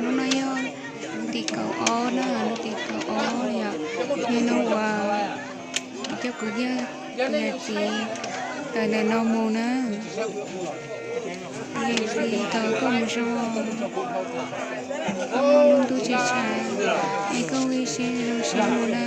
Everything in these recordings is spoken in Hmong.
Hnub no yog hnub tim kaum ob na, hnub tim kaum ob yom, yog hnub uas coj kuv yawg yawm txiv tawm ntawm no mus na. Yawm txiv tawm koj mus zoo, lub ntuj tsaus tsawv, es koj ua ib siab zoo siab mus na.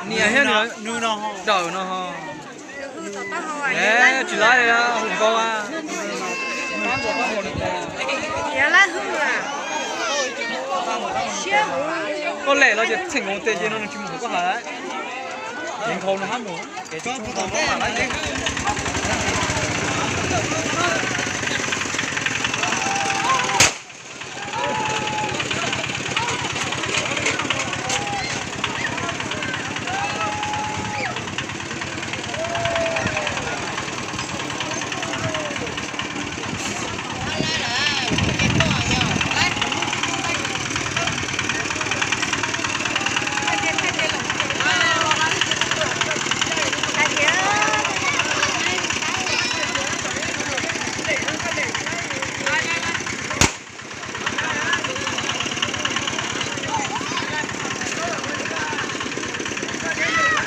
Nias thiab nws dawm no ho. Tsis laib, hu nkaus a. Koj lem los ces txheem nkaus tes ces no nws tsis mus koj hais. Ces nkaus nws hab mus.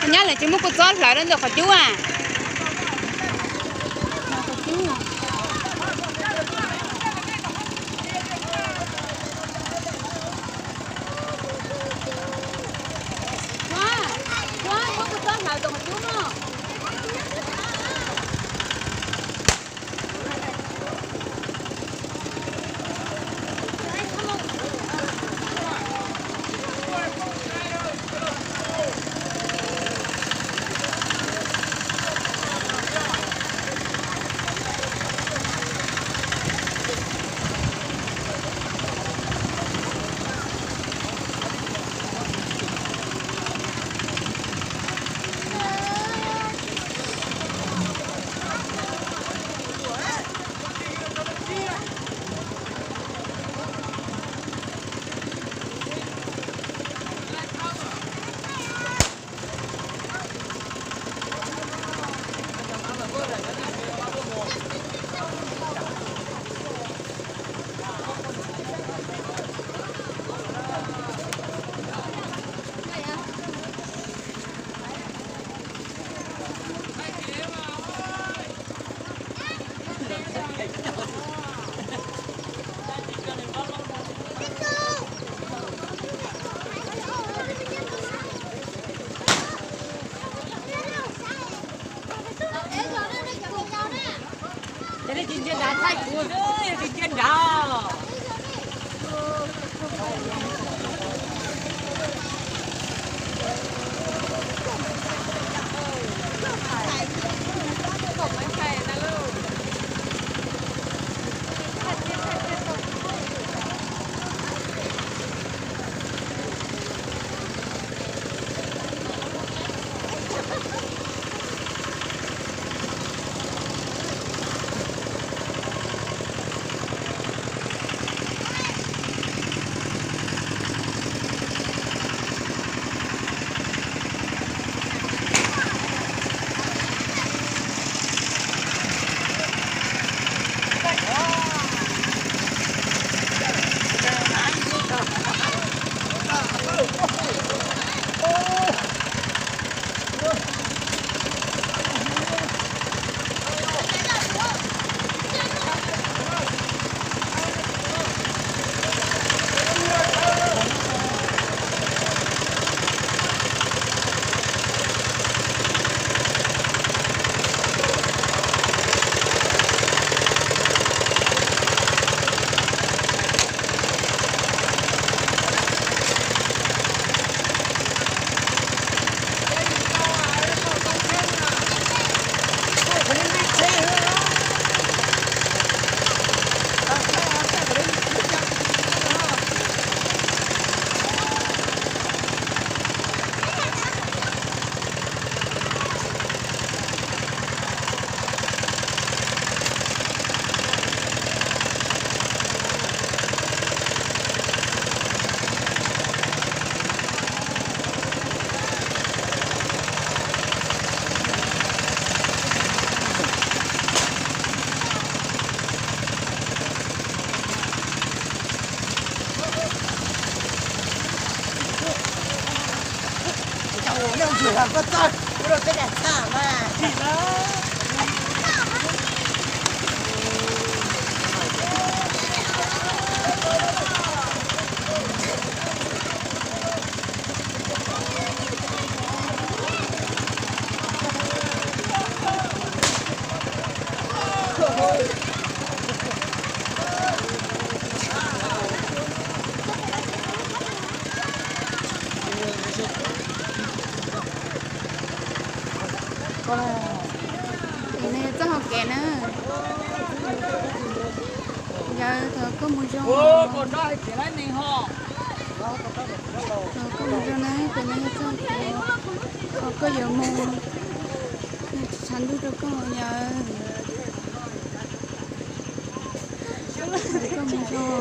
Nyab lawv tsis muab kuv txob hlawv rau ntawm qhov cub a. Qhov cub. Ces no yog txoj hau kev na. Yawg, thov koj mus zoo. Thov koj mus zoo na, ces no yog txoj hau kev uas koj yuav mus. Tshav ntuj rau koj yawg. Thov koj mus zoo.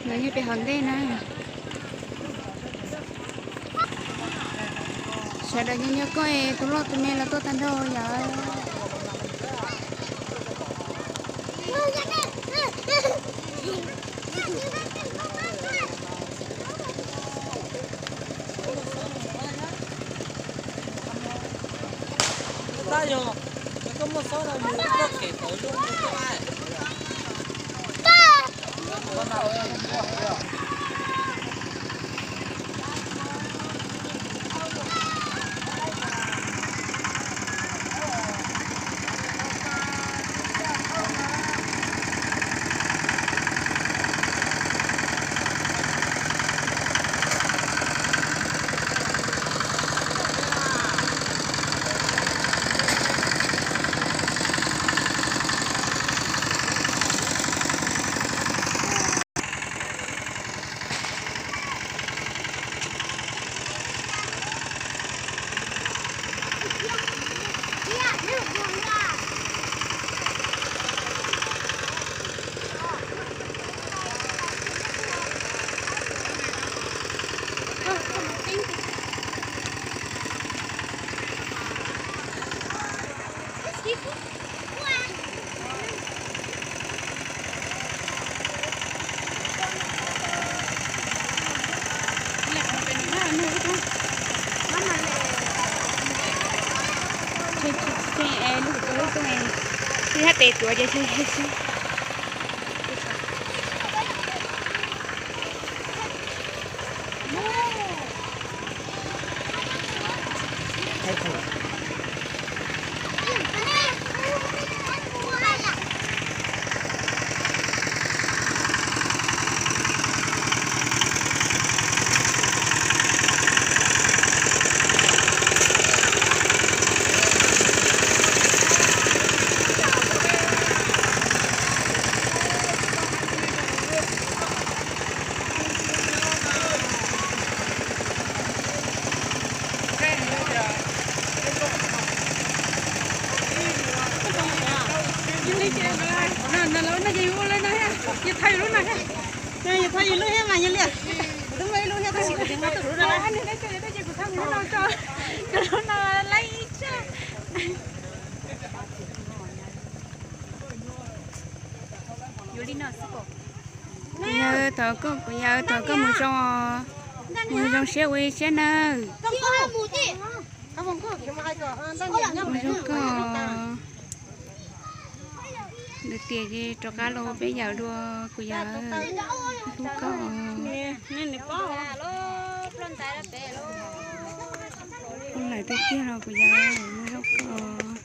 Lawv nyob pem hauv ntej na. Sawv daws nyob nyob koj es tus loj tus me los tuaj tag nrho yom. Tab yog koj muaj xob no mus txoj kev tawv lub mus txoj. Lub tes tuav ces Yawg, thov koj, kuv yawg, thov koj mus zoo, mus zoo siab ua ib siab nawb. Mus zoo koj. Nws tias ces rov qab los peb yaum dua kuv yawm, hlub koj. Ua lawm tiag tiag los kuv yawm, muaj zoo koj.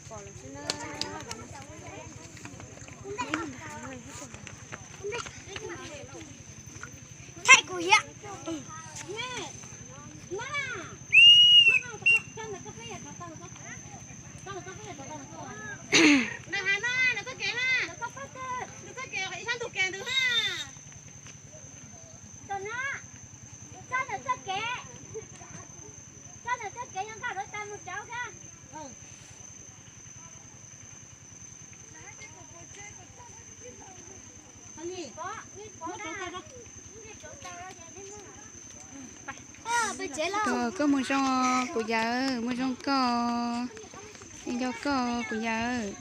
Koj mus zoo kuv yawm, mus zoo koj, nco koj kuv yawm.